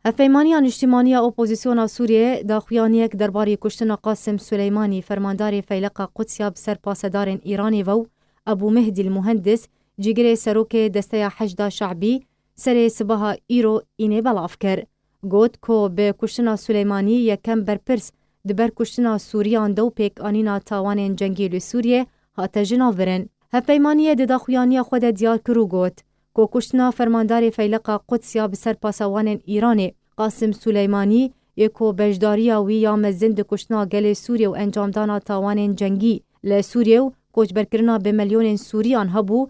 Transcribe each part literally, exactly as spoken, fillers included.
Hevpeymaniya Niştimanî ya Opozisyona Sûriyê daxuyaniyek derbarê kuştina Qasim Suleymanî, fermandarê Feyleqa Quds ya bi ser pasedarên Îranê ve û Ebû Mehdî Muhendis, cîgirê serokê Desteya Heşda Şe'bî, serê sibaha îro înê belav kir. Got ku bi kuştina Suleymanî yekem berpirs di ber kuştina Sûriyan de û pêkanîna tawanên cengî li Sûriyê hate jinavbirin. Hevpeymaniyê di daxuyaniya xwe de diyar kir û got ku kuştina fermandarê Feyleqa Quds ya bi ser pasewanên Îranê, Qasim Suleymanî, yê ku beşdariya wî ya mezin di kuştina gelê Sûriyê û encamdana tawanên cengî li Sûriyê û koçberkirina bi milyonên Sûriyan hebû,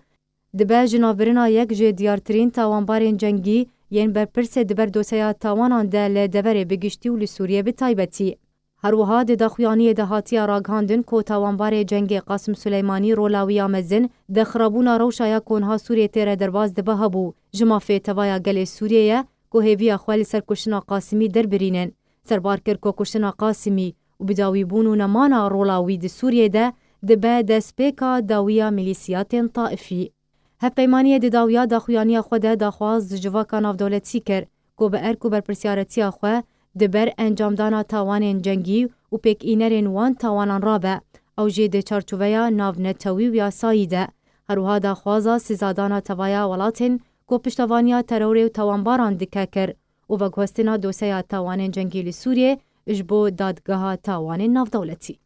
dibe jinavbirina yek ji diyartirîn tawanbarên cengî yên berpirsê di ber doseya tawanan de li deverê bi giştî û li Sûriyê bi taybetî. Her wiha di daxuyaniyê de hatiye ragihandin ku tawanbarê cengê Qasim Suleymanî rola wî ya mezin di xirabûna rewşa ya ku niha Sûriyê tê re derbas dibe hebû. Ji mafê tevaya gelê Sûriyê ye ku hêviya xwe li ser kuştina Qasimî derbirînin. Serbar kir ku kuştina Qasimî û bidawîbûn û nemana rola wî di Sûriyê de dibe destpêka dawiya milîsiyatên taifî. Hevpeymaniyê di dawiya daxuyaniya xwe de daxwaz ji civaka navdewletî kir ku bi erk û berpirsiyaretiya xwe di ber encamdana tawanên cengî û pêkînerên wan tawanan rabe, ew jî di çarçoveya navnetewî û yasayî de. Her wiha daxwaza sizadana tevaya welatên ku piştevaniya terorê û tawanbaran dike kir û veguhestina doseya tawanên cengî li Sûriyê ji bo Dadgeha Tawanên Navdewletî.